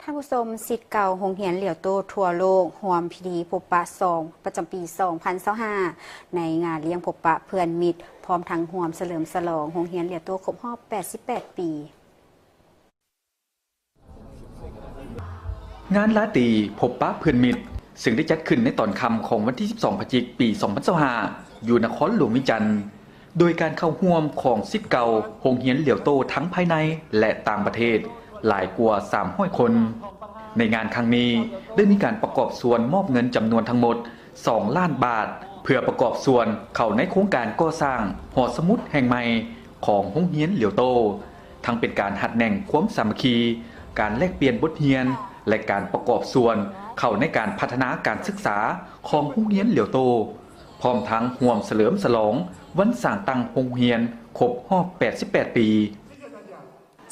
ທ່ານຜູ້ຊົມ, ສິດເກົ່າໂຮງຮຽນຫຼຽວໂຕ້ທົ່ວໂລກ ຮ່ວມພິທີພົບປະສອງ ປະຈຳປີສອງພັນຊາວຫ້າ ໃນງານລ້ຽງພົບປະເພື່ອນມິດ ພ້ອມທັງຮ່ວມສະເຫຼີມສະຫຼອງໂຮງຮຽນຫຼຽວໂຕ້ຄົບຮອບແປດສິບແປດປີ. ງານລາຕີພົບປະເພື່ອນມິດ ເຊິ່ງໄດ້ຈັດຂຶ້ນໃນຕອນຄ່ຳຂອງວັນທີສິບສອງ ພະຈິກ ປີສອງພັນຊາວຫ້າ ຢູ່ນະຄອນຫຼວງວຽງຈັນ ໂດຍການເຂົ້າຮ່ວມຂອງສິດເກົ່າໂຮງຮຽນຫຼຽວໂຕ້ທັງພາຍໃນ ແລະ ຕ່າງປະເທດ ຫຼາຍກວ່າສາມຮ້ອຍຄົນ. ໃນງານຄັ້ງນີ້ ໄດ້ມີການປະກອບສ່ວນມອບເງິນຈຳນວນທັງໝົດສອງລ້ານບາດ ເພື່ອປະກອບສ່ວນເຂົ້າໃນໂຄງການກໍ່ສ້າງຫໍສະໝຸດແຫ່ງໃໝ່ຂອງໂຮງຮຽນຫຼຽວໂຕ້, ທັງເປັນການຮັດແໜ້ງຄວາມສາມັກຄີ, ການແລກປ່ຽນບົດຮຽນ ແລະ ການປະກອບສ່ວນເຂົ້າໃນການພັດທະນາການສຶກສາຂອງໂຮງຮຽນຫຼຽວໂຕ້, ພ້ອມທັງຮ່ວມສະເຫຼີມສະຫຼອງວັນສ້າງຕັ້ງໂຮງຮຽນຄົບຮອບແປດສິບແປດປີ.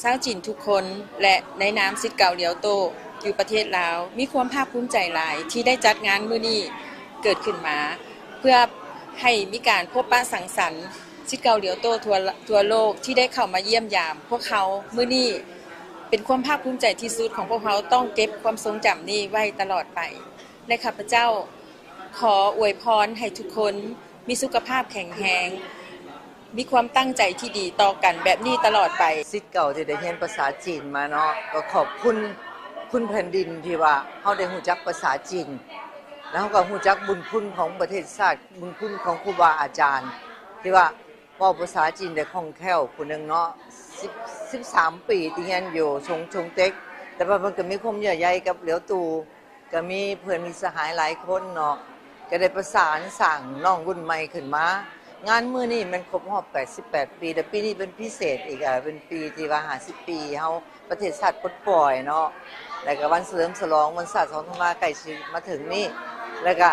ຊາວຈີນທຸກຄົນ ແລະ ໃນນາມສິດເກົ່າຫຼຽວໂຕ້ຢູ່ປະເທດລາວ ມີຄວາມພາກພູມໃຈຫຼາຍທີ່ໄດ້ຈັດງານມື້ນີ້ເກີດຂຶ້ນມາ ເພື່ອໃຫ້ມີການພົບປະສັງສັນສິດເກົ່າຫຼຽວໂຕ້ທົ່ວ ທົ່ວໂລກທີ່ໄດ້ເຂົ້າມາຢ້ຽມຢາມພວກເຮົາມື້ນີ້. ເປັນຄວາມພາກພູມໃຈທີ່ສຸດຂອງພວກເຮົາ, ຕ້ອງເກັບຄວາມຊົງຈຳນີ້ໄວ້ຕະຫຼອດໄປ ແລະ ຂ້າພະເຈົ້າ ຂໍອວຍພອນໃຫ້ທຸກຄົນມີສຸຂະພາບແຂງແຮງ, ມີຄວາມຕັ້ງໃຈທີ່ດີຕໍ່ກັນແບບນີ້ຕະຫຼອດໄປ. ສິດເກົ່າທີ່ໄດ້ຮຽນພາສາຈີນມາເນາະ, ກໍຂອບຄຸນຄຸນແຜ່ນດິນທີ່ວ່າເຮົາໄດ້ຮູ້ຈັກພາສາຈີນ, ແລ້ວເຮົາກໍຮູ້ຈັກບຸນຄຸນຂອງປະເທດຊາດ, ບຸນຄຸນຂອງຄູບາອາຈານ ທີ່ວ່າເວົ້າພາສາຈີນໄດ້ຄ່ອງແຄ້ວຜູ້ໜຶ່ງເນາະ. ສິບ ສິບສາມປີທີ່ຮຽນຢູ່ຊົງ ຊົງເຕັກ, ແຕ່ວ່າເພິ່ນກໍມີຄວາມເຍື່ອໃຍກັບຫຼຽວໂຕ້. ກໍມີເພື່ອນມີສະຫາຍຫຼາຍຄົນເນາະ, ກໍໄດ້ປະສານສ້າງນ້ອງລຸ້ນໃໝ່ຂຶ້ນມາ. ງານມື້ນີ້ແມ່ນຄົບຮອບແປດສິບແປດປີ, ແລະ ປີນີ້ເປັນພິເສດອີກ, ເປັນປີທີ່ວ່າຫ້າສິບປີເຮົາປະເທດຊາດປົດປ່ອຍເນາະ, ແລ້ວກໍວັນສະເຫຼີມສະຫຼອງວັນຊາດສອງທັນວາໃກ້ຊິມາເຖິງນີ້, ແລ້ວກໍ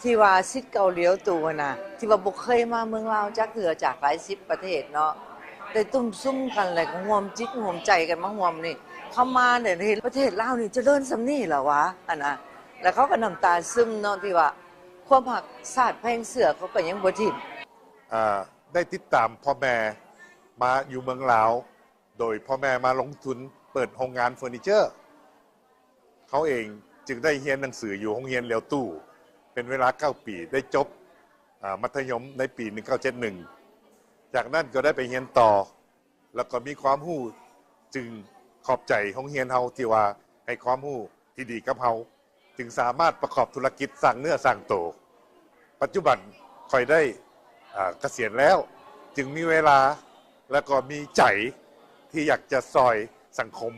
ທີ່ວ່າສິດເກົ່າຫຼຽວໂຕ້ຫັ້ນນະ, ທີ່ວ່າບໍ່ເຄີຍມາເມືອງລາວຈັກເທື່ອ ຈາກຫຼາຍສິບປະເທດເນາະ, ໄດ້ຕຸ້ມສຸມກັນ ແລ້ວກໍຮ່ວມຈິດຮ່ວມໃຈກັນມາຮ່ວມນີ້. ເຂົາມາໄດ້ເຫັນປະເທດລາວນີ້ຈະເລີນສ່ຳນີ້ລະຫວາ ຫັ້ນນະ, ແລ້ວເຂົາກໍນ້ຳຕາຊຶມເນາະ ທີ່ວ່າຄວາມຮັກຊາດແພງເຊື້ອເຂົາກໍຍັງບໍ່ຖິ້ມ. ອ່າ ໄດ້ຕິດຕາມພໍ່ແມ່ມາຢູ່ເມືອງລາວ, ໂດຍພໍ່ແມ່ມາລົງທຶນເປີດໂຮງງານເຟີນີເຈີ. ເຂົາເອງຈຶ່ງໄດ້ຮຽນໜັງສືຢູ່ໂຮງຮຽນຫຼຽວໂຕ້ເປັນເວລາເກົ້າປີ, ໄດ້ຈົບ ອ່າ ມັດທະຍົມໃນປີໜຶ່ງເກົ້າເຈັດໜຶ່ງ, ຈາກນັ້ນກໍໄດ້ໄປຮຽນຕໍ່ ແລ້ວກໍມີຄວາມຮູ້, ຈຶ່ງຂອບໃຈໂຮງຮຽນເຮົາທີ່ວ່າໃຫ້ຄວາມຮູ້ທີ່ດີກັບເຮົາ, ຈຶ່ງສາມາດປະກອບທຸລະກິດສ້າງເນື້ອສ້າງໂຕ. ປັດຈຸບັນຂ້ອຍໄດ້ ອ່າ ກະສຽນແລ້ວ, ຈຶ່ງມີເວລາ ແລ້ວກໍມີໃຈທີ່ຢາກຈະຊ່ອຍສັງຄົມ.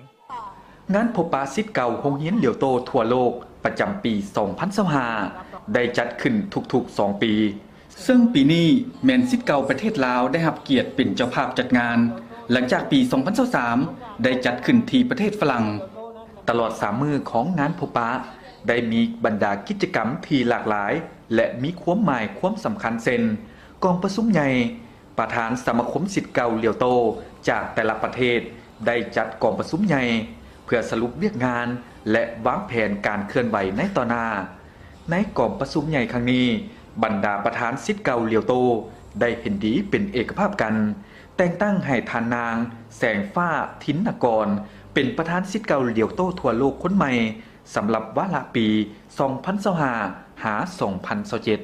ງານພົບປະສິດເກົ່າໂຮງຮຽນຫຼຽວໂຕ້ທົ່ວໂລກປະຈຳປີສອງພັນຊາວຫ້າ ໄດ້ຈັດຂຶ້ນທຸກໆສອງປີ, ເຊິ່ງປີນີ້ແມ່ນສິດເກົ່າປະເທດລາວໄດ້ຮັບກຽດເປັນເຈົ້າພາບຈັດງານ, ຫຼັງຈາກປີສອງພັນຊາວສາມ ໄດ້ຈັດຂຶ້ນທີ່ປະເທດຝຣັ່ງ. ຕະຫຼອດສາມມື້ຂອງງານພົບປະ ໄດ້ມີບັນດາກິດຈະກຳທີ່ຫຼາກຫຼາຍ ແລະ ມີຄວາມໝາຍຄວາມສຳຄັນ ເຊັ່ນ ກອງປະຊຸມໃຫຍ່, ປະທານສະມາຄົມສິດເກົ່າຫຼຽວໂຕ້ຈາກແຕ່ລະປະເທດໄດ້ຈັດກອງປະຊຸມໃຫຍ່ ເພື່ອສະຫຼຸບວຽກງານ ແລະ ວາງແຜນການເຄື່ອນໄຫວໃນຕໍ່ໜ້າ. ໃນກອງປະຊຸມໃຫຍ່ຄັ້ງນີ້, ບັນດາປະທານສິດເກົ່າຫຼຽວໂຕ້ໄດ້ເຫັນດີເປັນເອກະພາບກັນ ແຕ່ງຕັ້ງໃຫ້ທ່ານນາງ ແສງຟ້າ ທິນນະກອນ ເປັນປະທານສິດເກົ່າຫຼຽວໂຕ້ທົ່ວໂລກຄົນໃໝ່ ສຳລັບວາລະປີສອງພັນຊາວຫ້າ ຫາ ສອງພັນຊາວເຈັດ.